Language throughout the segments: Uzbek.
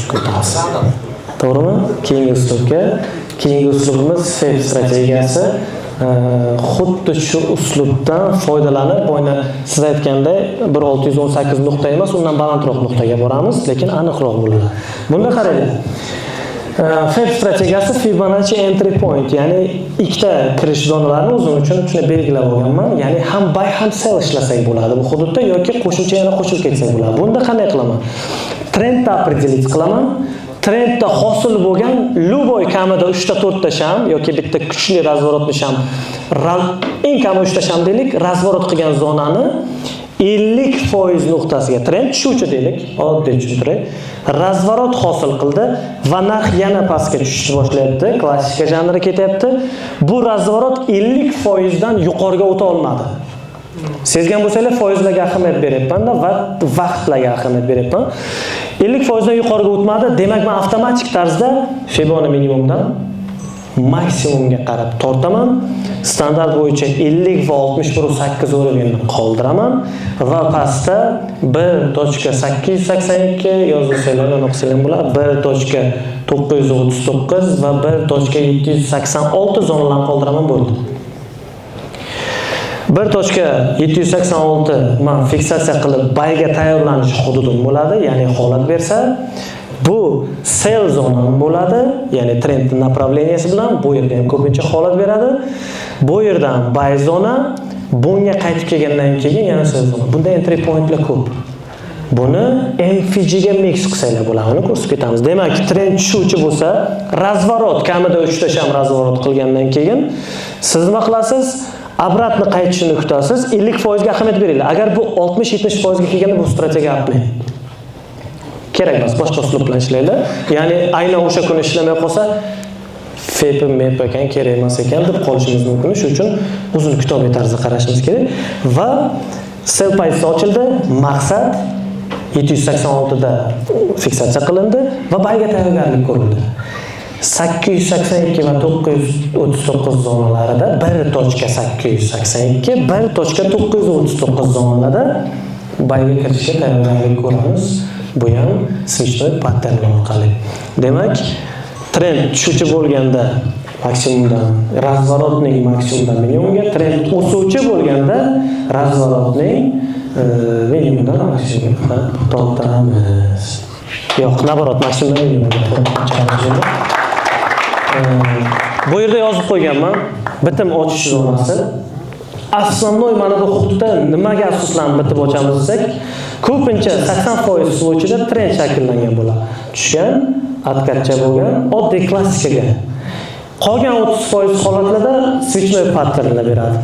Uslubga o'tamiz. To'g'rimi? Keyingi uslubga. Keyingi uslubimiz FEB strategiyasi. Xuddi shu uslubdan foydalanib, boyna siz aytganday 1618 nuqta emas, undan balandroq nuqtaga boramiz, lekin aniqroq bo'ladi. Bunda qaranglar. FEB strategiyasi Fibonacci entry point, ya'ni ikkita kirish zonalarini o'zim uchun shuni belgilab olganman. Ya'ni ham buy, ham sell ishlasak bo'ladi bu hududda yoki qo'shimcha yana qo'shilib ketsak bo'ladi. Bunda qanday qilaman? Trendni определить qilaman. Trendda hosil bo'lgan любой kamida 3 ta, 4 ta sham yoki bitta kuchli разворот ni sham, eng kami 3 ta sham deylik, разворот qilgan zonani 50% nuqtasiga, trend tushuvchi deylik, oddiy tushuntiray. Разворот hosil qildi va narx yana pastga tushishni boshlayapti, klassika janri ketyapti. Bu разворот 50% dan yuqoriga o'ta olmadi. Sezgan bo'lsanglar, foizlarga ahamiyat beryapman-da va vaqtlarga ahamiyat beryapman. 50% dan yuqoriga o'tmadi, demak, men avtomatik tarzda Fiboni minimumdan maksimumga qarab tortaman. Standart bo'yicha 50 va 61,8 уровень ni qoldiraman va pastda 1.882 yozilsanglar, nima qilsanglar bo'ladi, 1.939 va 1.786 zonalarni qoldiraman, bo'ldi. 1.786 man fiksatsiya qilib buyga tayyorlanish hududim bo'ladi, ya'ni holat bersa bu sell zonam bo'ladi, ya'ni trend направления si bilan bu yerda ham ko'pincha holat beradi. Bu yerdan buy zona, bunga qaytib kelgandan keyin yana sell zona. Bunda entry pointlar ko'p. Buni MFG ga mix qilsanglar bo'ladi, uni ko'rsatib ketamiz. Demak, trend tushuvchi bo'lsa, разворот kamida 3 ta sham разворот qilgandan keyin siz nima qilasiz? Обратно qaytishini kutasiz, 50% ga ahamiyat beringlar. Agar bu 60-70% ga kelganda, bu strategiya atmang. Kerak emas, boshqa uslub bilan ishlanglar. Ya'ni aynan o'sha kuni ishlamay qolsa, FEB mep ekan, kerak emas ekan deb qolishimiz mumkin. Shuning uchun uzun kitobiy tarzda qarashimiz kerak. Va sell pozitsiya ochildi, maqsad 786 da fiksatsiya qilindi va buyga tayyorgarlik ko'rildi. 882 va 939 zonalarida, 1.882, 1.939 zonalarda buyga kirishga tayyorgarlik ko'ramiz. Bu ham свечной pattern orqali. Demak, trend tushuvchi bo'lganda maksimumdan, разворот ning maksimumdan minimumga, trend o'suvchi bo'lganda разворот ning minimumdan maksimumga tortamiz. Yo'q, наоборот, maksimumdan minimumga chiqamiz. Bu yerda yozib qo'yganman. Bitim ochish zonasi. Основной mana bu hududda nimaga asoslanib bitim ochamiz desak, ko'pincha 80% случай da trend shakllangan bo'ladi. Tushgan, откат cha bo'lgan, oddiy klassikaga. Qolgan 30% holatlarda свечной patternlar beradi.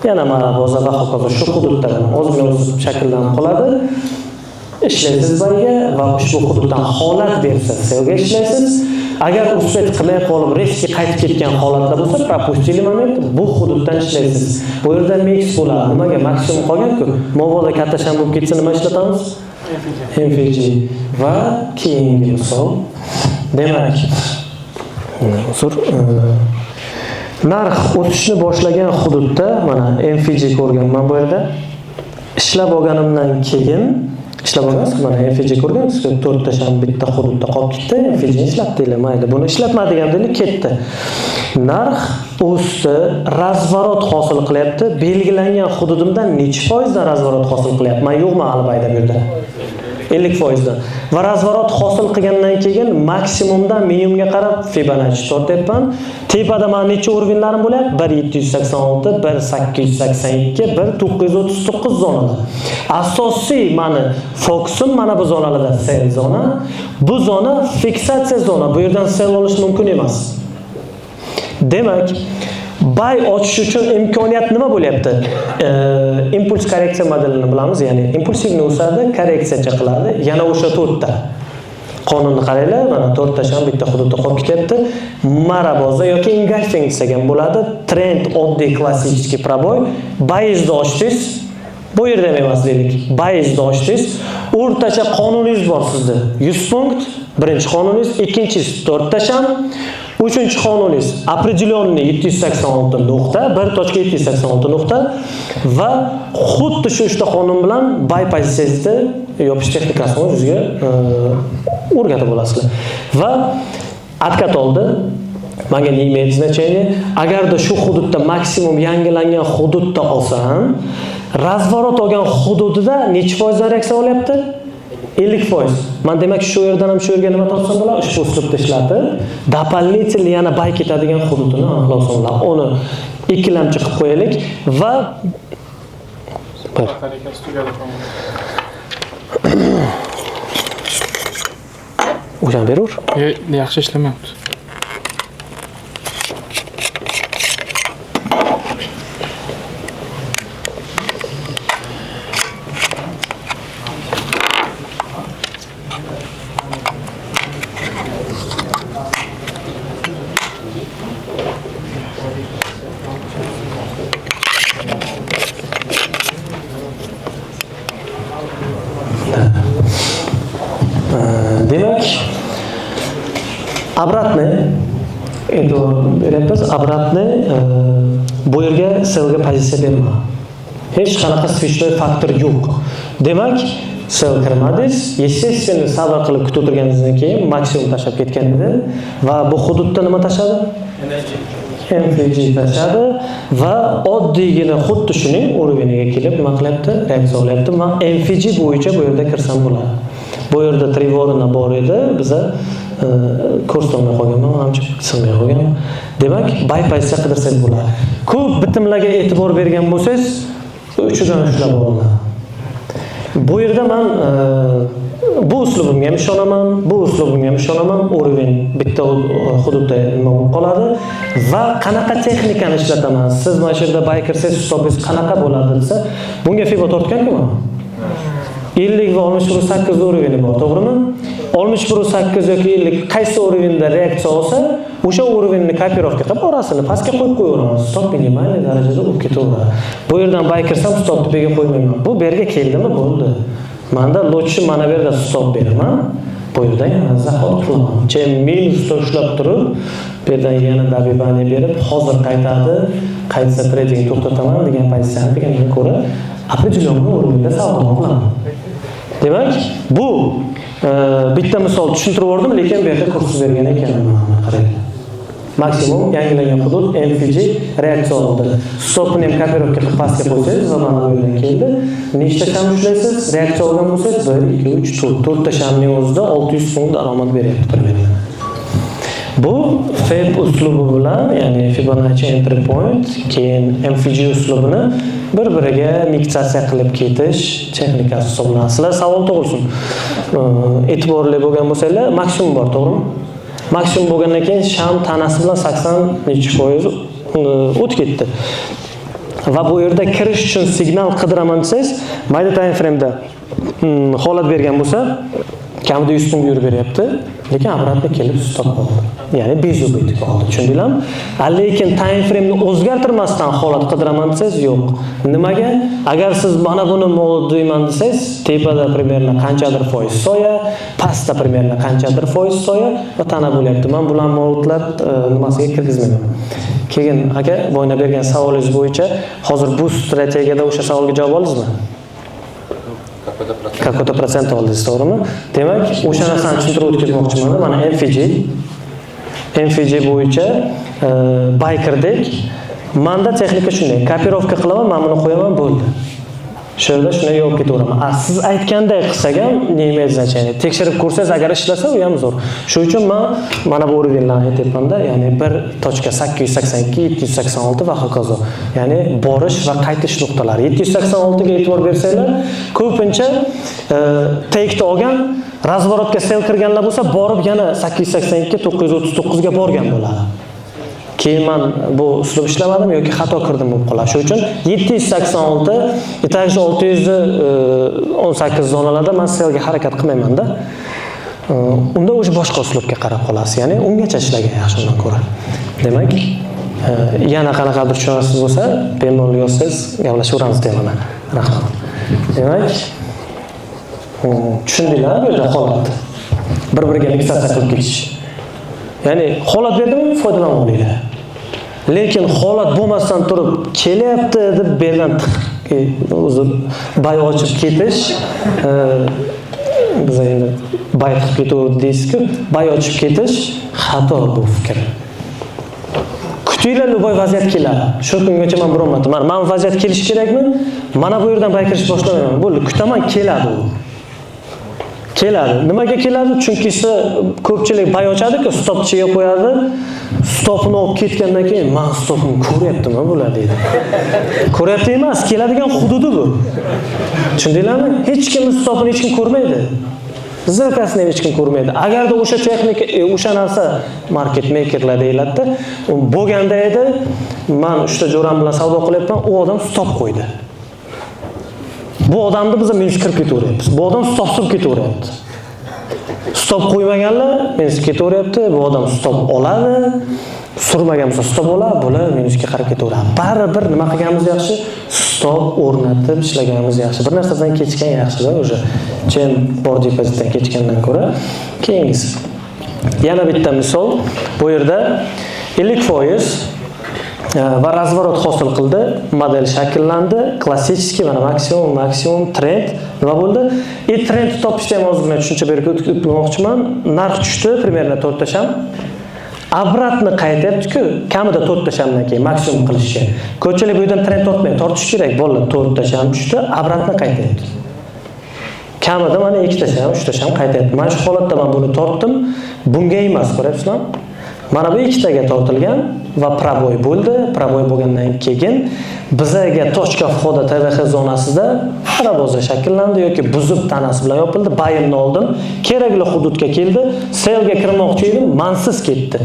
Yana mana bozor va hokazo shu hududda ozgina o'sib shakllanib qoladi. Ishlaysiz buyga va ushbu hududdan holat bersa, sellga ishlaysiz. Agar успеть qilmay qolib, резкий qaytib ketgan holatlar bo'lsa, пропустили момент, bu hududdan ishlaysiz. Bu yerda mix bo'ladi. Nimaga? Maksimum qolgan-ku. Mabodo katta sham bo'lib ketsa, nima ishlatamiz? MFG. Va keyingi misol. Demak, uzr, narx o'sishni boshlagan hududda mana MFG ko'rganman bu yerda. Ishlab olganimdan keyin, ishlab olgansiz, mana MFG ko'rgansiz, to'rtta sham bitta hududda qolib ketdi, MFG ishlatdinglar, mayli. Buni ishlatmadik ham deylik, ketdi. Narx o'sdi, разворот hosil qilyapti. Belgilangan hududimdan necha foizdan разворот hosil qilyapti? Man yo'qman hali buyda bu yerda. 50 foizdan. Va разворот hosil qilgandan keyin maksimumdan minimumga qarab Fibonacci tortyapman. Tepada mana necha уровень larim bo'lyapti? 1.786, 1.882, 1.939 zonada. Asosiy mani fokusim mana bu zonalarda sell zona. Bu zona fiksatsiya zona. Bu yerdan sell olish mumkin emas. Demak, buy ochish uchun imkoniyat nima bo'lyapti? Impuls korreksiya modelini bilamiz, ya'ni impulsivni o'sadi, korreksiyacha qiladi. Yana o'sha to'rtta. Qonunni qaranglar, mana to'rtta sham bitta hududda qolib ketyapti. Maroboza yoki engulfing desak ham bo'ladi. Trend oddiy klassik пробой. Buyingizni ochdingiz, Bu yerda ham emas deylik. Buyizni ochdingiz. O'rtacha qonuningiz bor sizda. 100 punkt, birinchi qonuningiz, ikkinchisi 4 ta sham, uchinchi qonuningiz определенный 786 nuqta, 1.786 nuqta va xuddi shu uchta qonun bilan buy pozitsiyangizni yopish texnikasini o'zingizga o'rgatib olasizlar. Va откат oldi. Menga не имеет значения. Agarda shu hududda maksimum yangilangan hududda olsam, razворот olgan hududida necha foizdan reaksiya olyapti? 50%. Men demak shu yerdan ham shu yerga nima topsam bo'ladi? Ushbu uslubni ishlatib, дополнительно yana buy ketadigan hududini aniqlasam bo'ladi. Uni ikkilamchi qilib qo'yaylik va bir Batareykasi tugadi, по-моему. O'shani berur. Yaxshi ishlamayapti. Demak, обратный e'tibor beryapmiz. Обратный bu yerga sellga pozitsiya berma. Hech qanaqa свечной faktor yo'q. Demak, sell kirmadingiz, естественно, sabr qilib kutib o'tirganingizdan keyin maksimum tashlab ketgan edi va bu hududda nima tashladi? MFG tashladi va oddiygina xuddi shuning уровень iga kelib nima qilyapti? Reaksiya olyapti. Man MFG bo'yicha bu yerda kirsam bo'ladi. Bu yerda Trevorina bor edi, biza ko'rsatolmay qolganman, manimcha sig'may qolgan. Demak, buy pozitsiya qidirsangiz bo'ladi. Ko'p bitimlarga e'tibor bergan bo'lsangiz, uchidan ushlab olinadi. Bu yerda man bu uslubimga ham ishonaman, bu uslubimga ham ishonaman. Уровень bitta hududda nima bo'lib qoladi va qanaqa texnikani ishlataman? Siz mana shu yerda buy kirsangiz, stopingiz qanaqa bo'ladi desa, bunga fibo tortgan-ku man. 50 va 61.8 уровень i bor, to'g'rimi? 61.8 yoki 50 qaysi уровень da reaksiya olsa, o'sha уровень ni kopirovka qilib, orasini pastga qo'yib qo'yaveraman. Stop minimal darajada o'tib ketaveradi. Bu yerdan buy kirsam, stopni bu yerga qo'ymayman. Bu bu yerga keldimi, bo'ldi. Menda лучше mana bu yerda stop beraman. Bu yerda yana заход qilaman. Chem minusda ushlab turib, bu yerdan yana добивание berib, hozir qaytadi, qaytsa trading to'xtataman degan pozitsiyani degandan ko'ra определенный уровень da savdo qilaman. Demak, bu bitta misol tushuntirib yubordim, lekin bu yerda ko'rsatib bergan ekanman. Mana qarang. Maksimum yangilangan hudud MFG reaksiya oldi. Stopni ham kopirovka qilib pastga qo'ysangiz va mana bu yerdan keldi. Nechta sham ushlaysiz? Reaksiya olgan bo'lsangiz 1, 2, 3, 4. 4 ta shamning o'zida 600 punkt daromad beryapti примерно. Bu FEB uslubi bilan, ya'ni Fibonacci entry point, keyin MFG uslubini bir-biriga miksatsiya qilib ketish texnikasi hisoblanadi. Sizlar savol tug'ilsin. E'tiborli bo'lgan bo'lsanglar, maksimum bor, to'g'rimi? Maksimum bo'lgandan keyin sham tanasi bilan 80 nechi foiz o'tib ketdi. Va bu yerda kirish uchun signal qidiraman desangiz, mayda time frame'da holat bergan bo'lsa, kamida 100 punkt yurib beryapti, lekin обратно kelib stop oldi. Ya'ni безубыток oldi. Tushundinglarmi? Lekin time frame'ni o'zgartirmasdan holat qidiraman desangiz, yo'q. Nimaga? Agar siz mana buni deyman desangiz, tepada примерно qanchadir foiz soya, pastda примерно qanchadir foiz soya va tana bo'lyapti. Men bular molotlar nimasiga kirgizmayman. Keyin aka, boyna bergan savolingiz bo'yicha hozir bu strategiyada o'sha savolga javob oldingizmi? Какой-то процент oldingiz, to'g'rimi? Demak, o'sha narsani tushuntirib o'tkazmoqchiman. Mana MFG bo'yicha buy kirdik. Menda texnika shunday. Kopirovka qilaman, mana buni qo'yaman, bo'ldi. Shu yerda shunday yopib ketaveraman. Siz aytganday qilsak ham не имеет значения. Tekshirib ko'rsangiz, agar ishlasa, u ham zo'r. Shu uchun men mana bu уровень larni aytyapman-da, ya'ni 1.882, 786 va hokazo. Ya'ni borish va qaytish nuqtalari. 786 ga e'tibor bersanglar, ko'pincha take'ni olgan, разворот ga sell kirganlar bo'lsa, borib yana 882, 939 ga borgan bo'ladi. Keyin men bu uslub ishlamadim yoki xato kirdim bo'lib qoladi. Shuning uchun 786, и также 618 zonalarda men sellga harakat qilmayman-da. Unda o'sha boshqa uslubga qarab qolasiz. Ya'ni ungacha ishlagan yaxshi undan ko'ra. Demak, yana qanaqadir tushunarsiz bo'lsa, bemalol yozsangiz, gaplashaveramiz deyman. Rahmat. Demak, tushundinglar bu yerda holatni. Bir-biriga fiksatsiya qilib ketish. Ya'ni holat berdimi, foydalanib olinglar. Lekin holat bo'lmasdan turib kelyapti deb bu yerdan uzr, buy ochib ketish, biz endi buy qilib ketaverdi deysiz-ku, buy ochib ketish xato bu fikr. Kutinglar, любой vaziyat keladi. Shu kungacha men biron marta mana vaziyat kelishi kerakmi? Mana bu yerdan buy kirish boshlamayman. Bo'ldi, kutaman, keladi u. Keladi. Nimaga keladi? Chunki ko'pchilik buy ochadi-ku, stopchiga qo'yadi. Stopini olib ketgandan keyin "Men stopimni ko'ryaptimi bular?" deydi. Ko'ryapti emas, keladigan hududi bu. Tushundinglarmi? Hech kimning stopini hech kim ko'rmaydi. Сделка sini ham hech kim ko'rmaydi. Agarda o'sha texnika, o'sha narsa market makerlar deyiladi, u bo'lganda edi, men uchta jo'ram bilan savdo qilyapman, u odam stop qo'ydi. Bu odamni biz minus kirib ketaveryapmiz. Bu odam stop surib ketaveryapti. Stop qo'ymaganlar minus ketaveryapti, bu odam stop oladi, surmagan bo'lsa stop oladi, bular minusga qarab ketaveradi. Baribir nima qilganimiz yaxshi? Stop o'rnatib ishlaganimiz yaxshi. Bir narsadan kechgan yaxshida o'sha. Чем bor depozitdan kechgandan ko'ra. Keyingisi. Yana bitta misol. Bu yerda 50% va разворот hosil qildi, model shakllandi, klassический mana maksimum, maksimum trend nima bo'ldi? И trend topishda ham ozgina tushuncha berib o'tmoqchiman. Narx tushdi, примерно 4 ta sham. Обратно qaytyapti-ku, kamida 4 ta shamdan keyin maksimum qilishga. Ko'pchilik bu yerdan trend tortmaydi, tortish kerak. Bolalar 4 ta sham tushdi, обратно qaytyapti. Kamida mana ikkita sham, uchta sham qaytyapti. Mana shu holatda men buni tortdim. Bunga emas, ko'ryapsizlarmi? Mana bu ikkitaga tortilgan va пробой bo'ldi. Пробой bo'lgandan keyin bizaga точка входа ТВХ zonasida паровоз shakllandi yoki buzib tanasi bilan yopildi. Buy imni oldim. Kerakli hududga keldi. Sellga kirmoqchi edim, mansiz ketdi.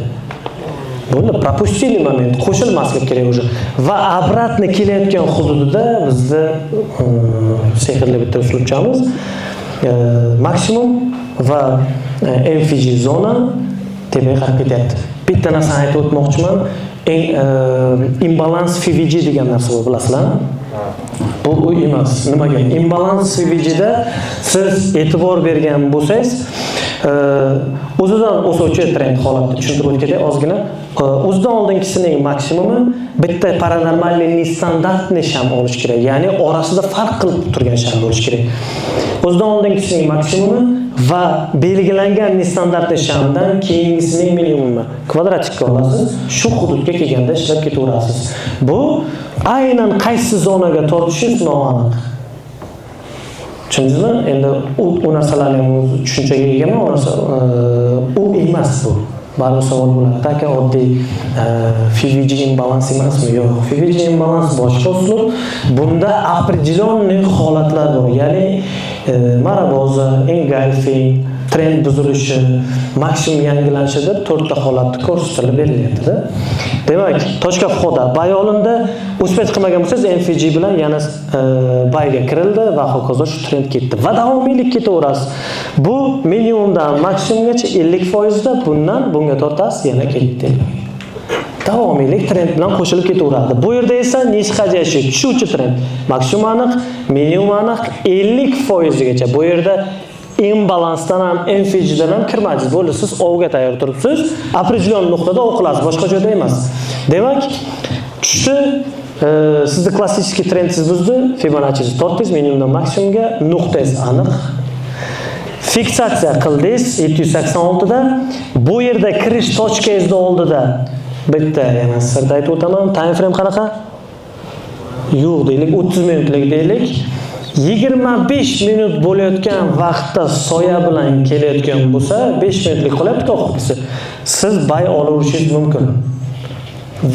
Bo'ldi, пропустили момент, qo'shilmaslik kerak уже. Va обратно kelayotgan hududida bizni sehrli bitta uslubchamiz maksimum va MFG zona tepaga qarab ketyapti. Bitta narsani aytib o'tmoqchiman. Eng imbalance FVG degan narsa bor, bilasizlarmi? Bu u emas. Nimaga? Imbalance FVGda siz e'tibor bergan bo'lsangiz, o'zidan o'suvchi trend holatni tushuntirib o'tib ketay ozgina. O'zidan oldingisining maksimumi bitta паранормальный нестандартный sham olish kerak. Ya'ni orasida farq qilib turgan sham bo'lishi kerak. O'zidan oldingisining maksimumi va belgilangan нестандартный shamdan keyingisining minimumi. Квадратик ka olasiz, shu hududga kelganda ishlab ketaverasiz. Bu aynan qaysi zonaga tortishingiz noaniq. Tushundingizmi? Endi u narsalarni ham o'zi tushunchaga egaman, u narsa u emas bu. Baribir savol bo'ladi. Aka, oddiy FVG imbalance emasmi? Yo'q. FVG imbalance boshqa uslub. Bunda определенный holatlar bor. Ya'ni maroboza, engulfing, trend buzilishi, maksimum yangilanishi deb to'rtta holatni ko'rsatilib berilyapti-da. Demak, точка входа buy olindi. Успеть qilmagan bo'lsangiz, MFG bilan yana buyga kirildi va hokazo shu trend ketdi va davomiylik ketaverasiz. Bu minimumdan maksimumgacha 50% da bundan bunga tortasiz, yana ketdi. Davomiylik trend bilan qo'shilib ketaveradi. Bu yerda esa нисходящий tushuvchi trend. Maksimum aniq, minimum aniq 50% gacha. Bu yerda imbalansdan ham, MFGdan ham kirmadingiz. Bo'ldi, siz ovga tayyor turibsiz. Определенный nuqtada ov qilasiz, boshqa joyda emas. Demak, tushdi, sizni klassik trendsiz buzdi, Fibonacci'ni tortdingiz minimumdan maksimumga, nuqtangiz aniq. Fiksatsiya qildingiz 786 da. Bu yerda kirish точка ngizni oldida bitta yana sirda aytib o'taman. Time frame qanaqa? Yo'q deylik, 30 minutlik deylik. 25 minut bo'layotgan vaqtda soya bilan kelayotgan bo'lsa, 5 minutlik qolyapti oxirgisi. Siz buy olaverishingiz mumkin.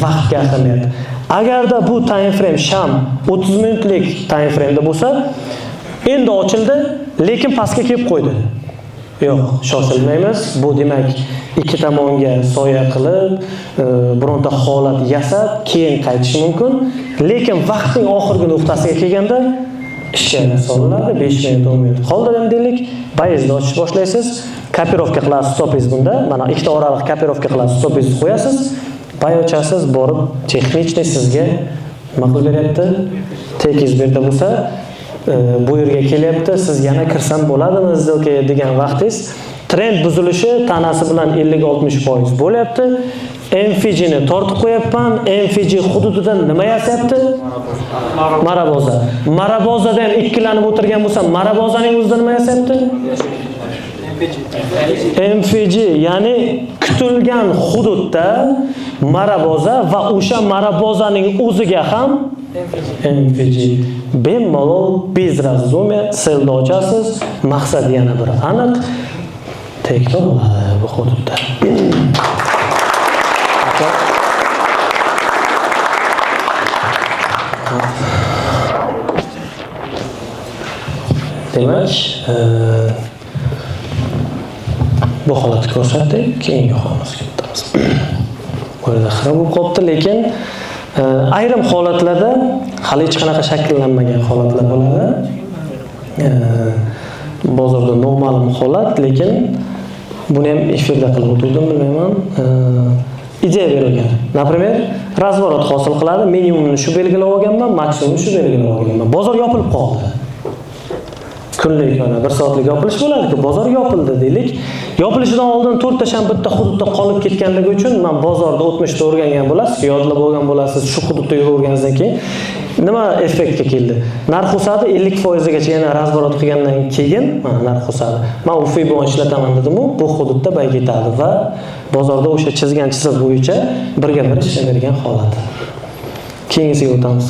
Vaqtga ahamiyat. Agarda bu time frame sham 30 minutlik time frame'da bo'lsa, endi ochildi, lekin pastga kelib qo'ydi. Yo'q, shoshilmaymiz. Bu demak, ikki tomonga soya qilib, bironta holat yasab, keyin qaytishi mumkin. Lekin vaqtning oxirgi nuqtasiga kelganda ishga solinadi, 5 minut, 10 minut qoldi deylik, buyingizni ochish boshlaysiz, копировка qilasiz stopingiz bunda. Mana ikkita oraliq копировка qilasiz, stopingizni qo'yasiz, buy ochasiz, borib техничный sizga nima qilib beryapti? Takingiz bu yerda bo'lsa, Bu yerga kelyapti, siz yana kirsam bo'ladimi сделка degan vaqtingiz trend buzilishi tanasi bilan 50-60% bo'lyapti. MFG'ni tortib qo'yapman. MFG hududida nima yasayapti? Maraboza. Marabozada ham ikkilanib o'tirgan bo'lsa, Marabozaning o'zida nima yasayapti? MFG, ya'ni kutilgan hududda Maraboza va o'sha Marabozaning o'ziga ham MFG. Bemalol без раздумья sellni ochasiz. Maqsad yana bir aniq. Tekrar bo'ladi bu hududda. Demak, bu holatni ko'rsatdik, keyingi holatga o'tamiz. Bu yerda xira bo'lib qolibdi, lekin ayrim holatlarda hali hech qanaqa shakllanmagan holatlar bo'ladi. Bozorda noma'lum holat, lekin buni ham efirda qilib o'tirdim, bilmayman. Ideya berilgan. Например, razворот hosil qiladi, minimumni shu belgilab olganman, maksimumni shu belgilab olganman. Bozor yopilib qoldi. Kunlik mana 1 soatlik yopilish bo'ladi-ku, bozor yopildi deylik. Yopilishidan oldin 4ta sham bitta hududda qolib ketganligi uchun men bozorda o'tmishda o'rgangan bo'lasiz, yodlab olgan bo'lasiz, shu hududda yuraverganingizdan keyin nima effektga keldi? Narx o'sadi 50% gacha yana razворот qilgandan keyin mana narx o'sadi. Men u Fibon ishlataman dedim-u, bu hududda bay ketadi va bozorda o'sha chizgan chiziq bo'yicha birga bir ishlavergan holat. Keyingisiga o'tamiz.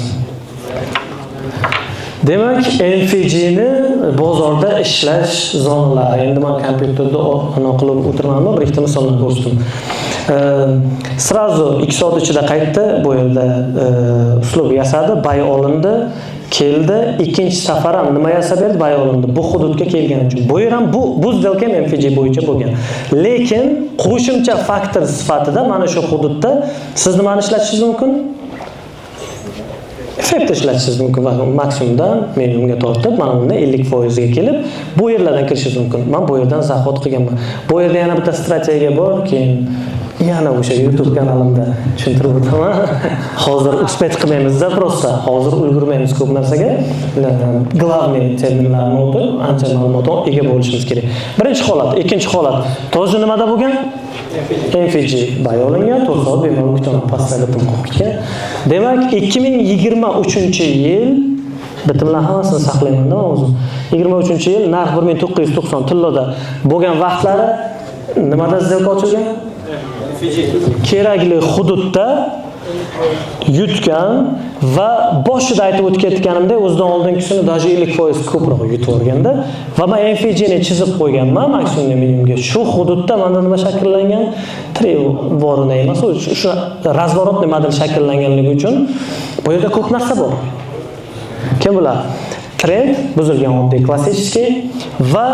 Demak, MFG'ni bozorda ishlash zonalari. Endi men kompyuterda ana qilib o'tirmanmi, bir ikkita misolni ko'rsatdim. Srazu 2 soat ichida qaytdi, bu yerda uslub yasadi, bay olindi, keldi. Ikkinchi safar ham nima yasab berdi, bay olindi. Bu hududga kelgani uchun. Bu yer ham bu сделка ham MFG bo'yicha bo'lgan. Lekin qo'shimcha faktor sifatida mana shu hududda siz nimani ishlatishingiz mumkin? Effekt ishlatishingiz mumkin va maksimumdan minimumga tortib, mana bunda 50% ga kelib, bu yerlardan kirishingiz mumkin. Men bu yerdan zaxot qilganman. Bu yerda yana bitta strategiya bor, keyin yana o'sha YouTube kanalimda tushuntirib o'taman. Hozir успеть qilmaymiz-da, просто hozir ulgurmaymiz ko'p narsaga. Главный terminlarni o'tib, ancha ma'lumotga ega bo'lishimiz kerak. Birinchi holat, ikkinchi holat. To'g'ri nimada bo'lgan? MFG bay olingan, 4 soat bemalol kutaman, pastda bitim qolib ketgan. Demak, 2023-yil bitimlar hammasini saqlayman-da o'zim. 23-yil narx 1990 tilloda bo'lgan vaqtlari nimada сделка ochilgan? Kerakli hududda yutgan va boshida aytib o'tib ketganimdek, o'zidan oldingisini даже 50% ko'proq yutib olganda va men MFG ni chizib qo'yganman maksimum minimumga. Shu hududda menda nima shakllangan? Trivorni emas, shu razворотный model shakllanganligi uchun bu yerda ko'p narsa bor. Kim biladi? Trend buzilgan oddiy klassik va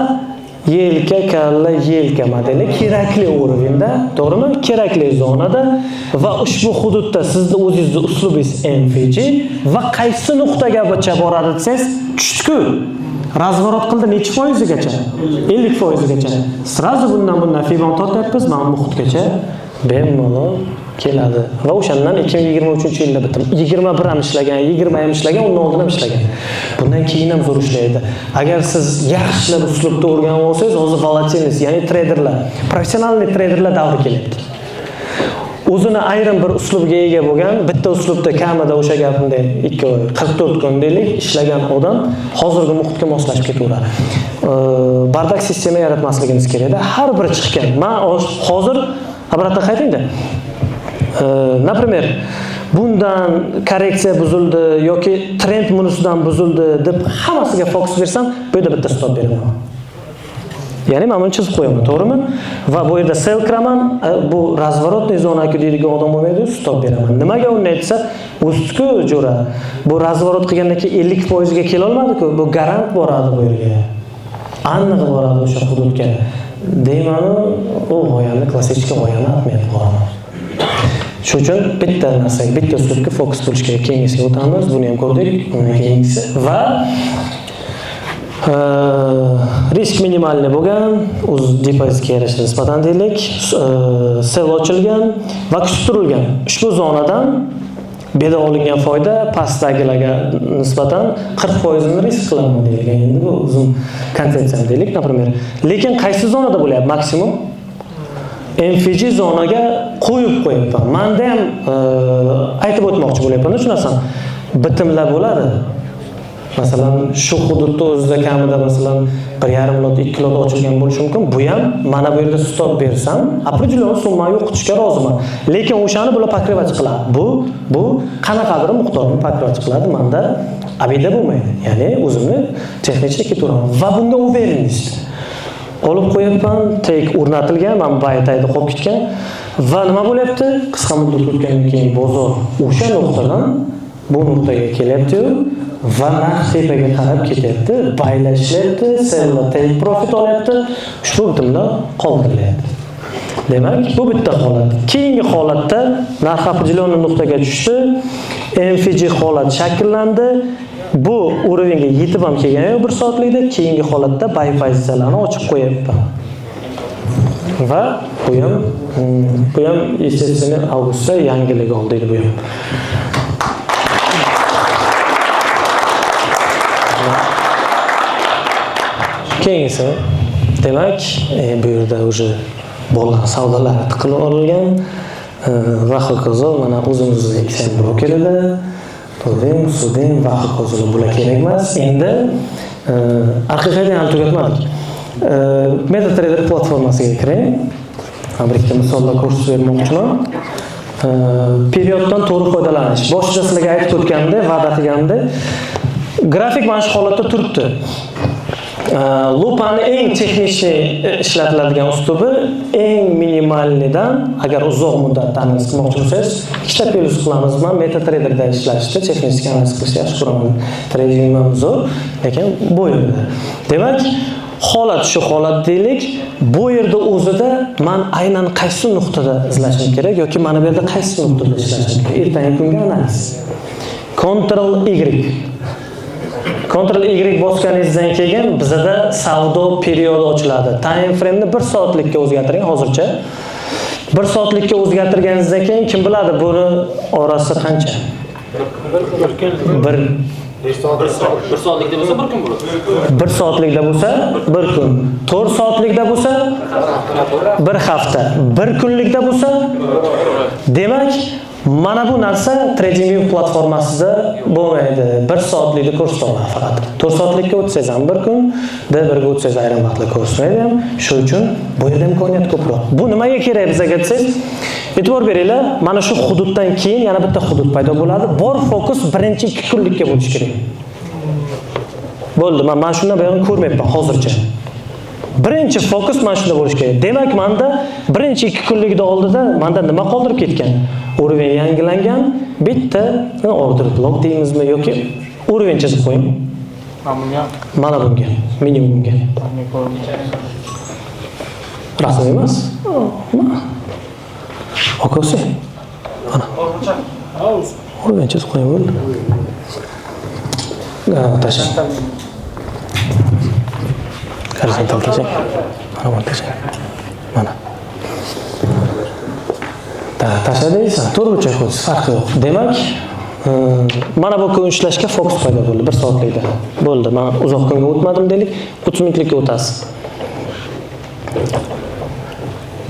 yelka kalla yelka modeli kerakli уровеньda, to'g'rimi? Kerakli zonada va ushbu hududda sizni o'zingizni uslubingiz MFG va qaysi nuqtagacha boradi desangiz, tushdi-ku. Razворот qildi necha foizigacha? 50% gacha. Srazu bundan Fibon tortyapmiz, mana bu muhitgacha bemalol keladi. Va o'shandan 2023-yilda bitim. 21 ham ishlagan, 20 ham ishlagan, undan oldin ham ishlagan. Bundan keyin ham zo'r ishlaydi. Agar siz yaxshilab uslubda o'rganib olsangiz, hozir volatilность, ya'ni treyderlar, professional treyderlar davri kelyapti. O'zini ayrim bir uslubga ega bo'lgan, bitta uslubda kamida o'sha gapimda 2 oy, 44 kun deylik ishlagan odam hozirgi muhitga moslashib ketaveradi. Bardak sistema yaratmasligimiz kerakda. Har bir chiqqan, men hozir обратно qaytayda. Например, bundan korreksiya buzildi yoki trend bunisidan buzildi deb hammasiga fokus bersam, bu yerda bitta stop beraman. Ya'ni men buni chizib qo'yaman, to'g'rimi? Va bu yerda sell kiraman, bu razворотный zonaku deydigan odam bo'lmaydi, stop beraman. Nimaga unday desa, o'zku jo'ra. Bu razворот qilgandan keyin 50% ga kela olmadi-ku, bu garant boradi bu yerga. Aniq boradi o'sha hududga. Deymanu, u g'oyani, klassik g'oyani atmaydi boraman. Shu uchun bitta narsaga, bitta uslubga fokus bo'lish kerak. Keyingisiga o'tamiz, buni ham ko'rdik, undan keyingisi va risk minimalni bo'lgan, o'z depozitga yarasha nisbatan deylik, sell ochilgan va kutib turilgan. Ushbu zonadan Bu yerda olingan foyda pastdagilarga nisbatan 40% risk qilaman deyilgan. Endi bu o'zim konsepsiyam deylik, например. Lekin qaysi zonada bo'lyapti maksimum? MFG zonaga qo'yib qo'yapman. Menda ham aytib o'tmoqchi bo'lyapman shu narsani. Bitimlar bo'ladi. Masalan, shu hududda o'zida kamida masalan 1,5 lot, 2 lot ochilgan bo'lishi mumkin. Bu ham mana bu yerda stop bersam, определенный summani yo'qotishga roziman. Lekin o'shani bular покрывать qiladi. Bu qanaqadir miqdorni покрывать qiladi. Menda обида bo'lmaydi. Ya'ni o'zimni texnik ketaveraman va bunga уверенность olib qo'yapman, take o'rnatilgan, mana buy tagida qolib ketgan va nima bo'lyapti? Qisqa muddat o'tgandan keyin bozor o'sha nuqtadan bu nuqtaga kelyapti va narx tepaga qarab ketyapti, buylar ishlayapti, selllar take profit olyapti, ushbu bitimlar qoldirilyapti. Demak, bu bitta holat. Keyingi holatda narx определенный nuqtaga tushdi, MFG holat shakllandi. Bu уровень ga yetib ham kelgani yo'q 1 soatlikda. Keyingi holatda buy pozitsiyalarni ochib qo'yapman. Va bu ham естественно avgustda yangilik oldi bu ham. Keyingisi, demak, bu yerda уже bo'lgan savdolar qilib olingan va hokazo. Mana o'zimizni XM brokerida To'g'rim, sudim va hokazo, bular kerak emas. Endi haqiqatan ham tugatmadik. MetaTrader platformasiga kiring. Bir ikkita misollar ko'rsatib bermoqchiman. Perioddan to'g'ri foydalanish. Boshida sizlarga aytib o'tganimdek, va'da qilganimdek, grafik mana shu holatda turibdi. Lupani eng texnik ishlatiladigan uslubi eng minimalnidan, agar uzoq muddatda analiz qilmoqchi bo'lsangiz, ikkita plyus qilamiz. Men MetaTraderda ishlashni, texnik analiz qilishni yaxshi ko'raman. Trading ham zo'r, lekin bu yerda. Demak, holat shu holat deylik. Bu yerda o'zida men aynan qaysi nuqtada izlashim kerak yoki mana bu yerda qaysi nuqtada ishlashim kerak? Ertangi kunga analiz. Ctrl Y. Ctrl Y bosganingizdan keyin bizada savdo periodi ochiladi. Time frame'ni 1 soatlikka o'zgartiring hozircha. 1 soatlikka o'zgartirganingizdan keyin kim biladi buni orasi qancha? 1 soatlikda bo'lsa 1 kun bo'ladi. 1 soatlikda bo'lsa 1 kun. 4 soatlikda bo'lsa 1 hafta. 1 kunlikda bo'lsa, demak, mana bu narsa TradingView platformasida bo'lmaydi. 1 soatlikda ko'rsata oladi faqat. 4 soatlikka o'tsangiz ham 1 kun, D1 ga o'tsangiz ayrim vaqtlar ko'rsatmaydi ham. Shuning uchun bu yerda imkoniyat ko'proq. Bu nimaga kerak bizga desangiz, e'tibor beringlar, mana shu hududdan keyin yana bitta hudud paydo bo'ladi. Bor fokus birinchi 2 kunlikka bo'lishi kerak. Bo'ldi, men mana shundan buyog'ini ko'rmayapman hozircha. Birinchi fokus mana shunda bo'lishi kerak. Demak, menda birinchi 2 kunlikda oldida menda nima qoldirib ketgan? Уровень yangilangan, bitta order block deymizmi yoki уровень chizib qo'ying. Mana bunga, minimumga. Rasm emas. Okosi. Mana. Уровень chizib qo'ying bo'ldi. Tashlang. Gorizontal tashlang. Mana buni tashlang. Mana. Tashladingizmi? To'g'richa qo'ysiz, farqi yo'q. Demak, mana bu kun ishlashga fokus paydo bo'ldi 1 soatlikda. Bo'ldi. Men uzoq kunga o'tmadim deylik, 30 minutlikka o'tasiz.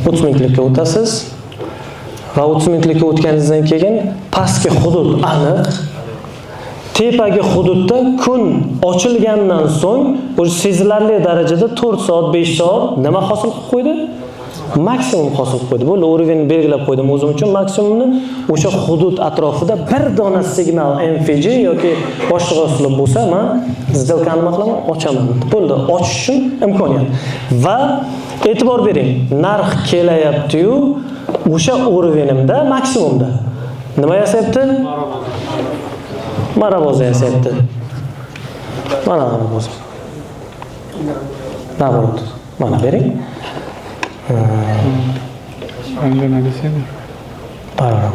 30 minutlikka o'tasiz va 30 minutlikka o'tganingizdan keyin pastki hudud aniq. Tepagi hududda kun ochilgandan so'ng o'sha sezilarli darajada 4 soat, 5 soat nima hosil qilib qo'ydi? Maksimum hosil qilib qo'ydi. Bo'ldi, уровень belgilab qo'ydim o'zim uchun maksimumni. O'sha hudud atrofida bir dona signal MFG yoki boshqa uslub bo'lsa, men сделкani nima qilaman? Ochaman. Bo'ldi, ochish uchun imkoniyat. Va e'tibor bering, narx kelayapti-yu, o'sha уровенimda maksimumda nima yasayapti? Maraboza yasayapti. Mana maraboza. Наоборот. Mana bering. Pardon.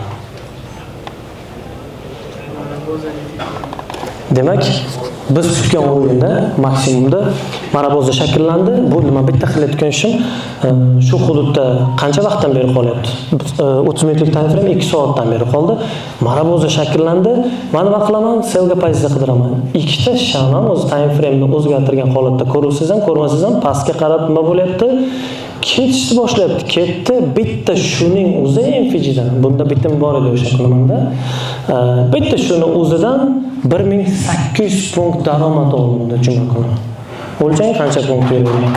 Demak, biz kutgan o'yinda maksimumda Maroboza shakllandi. Bu nima, bitta qilayotgan ishim, shu hududda qancha vaqtdan beri qolyapti? 30 minutlik time frame 2 soatdan beri qoldi. Maroboza shakllandi. Men nima qilaman? Sellga pozitsiya qidiraman. Ikkita sham ham o'z time frame'ni o'zgartirgan holatda ko'rsangiz ham, ko'rmasangiz ham pastga qarab nima bo'lyapti? Ketishni boshlayapti. Ketdi. Bitta shuning o'zi MFG'dan. Bunda bitim bor edi o'sha kuni menda. Bitta shuni o'zidan 1800 punkt daromad olindi juma kuni. O'lchang qancha punkt berilgan?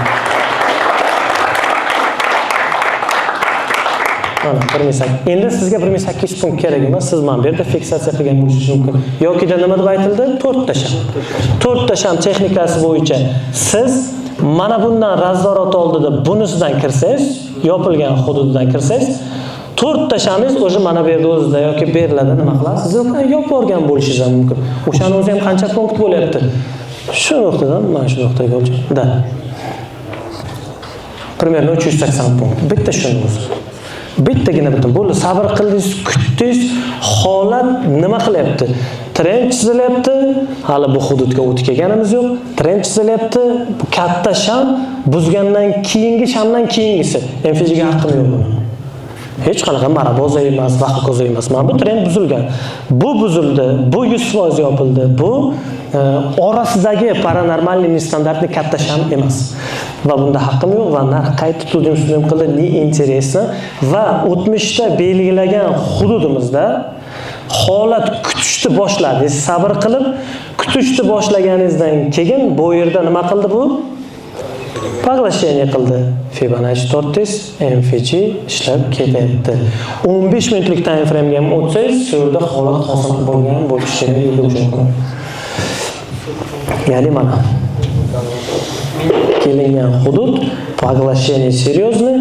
Mana 1800. Endi sizga 1800 punkt kerak emas. Siz mana bu yerda fiksatsiya qilgan bo'lishingiz mumkin. Yokida nima deb aytildi? 4 ta sham. 4 ta sham texnikasi bo'yicha siz mana bundan razvorot oldida bunisidan kirsangiz, yopilgan hududidan kirsangiz, 4 ta shamingiz o'sha mana bu yerda o'zida yoki beriladi, nima qilasiz? Yoki yopib yuborgan bo'lishingiz ham mumkin. O'shani o'zi ham qancha punkt bo'lyapti? Shu nuqtadan mana shu nuqtaga o'lchang. Da. Примерно 380 punkt. Bitta shuni o'zi. Bittagina bitim. Bo'ldi, sabr qildingiz, kutdingiz, holat nima qilyapti? Trend chizilyapti. Hali bu hududga o'tib kelganimiz yo'q. Trend chizilyapti. Bu katta sham buzgandan keyingi shamdan keyingisi. MFG ga haqqim yo'q buni. Hech qanaqa maraboza emas, va hokazo emas. Mana bu trend buzilgan. Bu buzildi, bu 100% yopildi. Bu orasidagi paranormalniy nestandартный katta sham emas. Va bunda haqqim yo'q va narx qaytib tudim qildi, ne интересно. Va o'tmishda belgilagan hududimizda holat kutishni boshladi. Sabr qilib kutishni boshlaganingizdan keyin bu yerda nima qildi bu? Поглощение qildi. Fibonacci tortdingiz, MFG ishlab ketyapti. 15 minutlik time frame'ga ham o'tsangiz, shu yerda holat hosil bo'lgan bo'lishi kerak edi o'sha kuni. Ya'ni mana kelingan hudud, поглощение серьезный.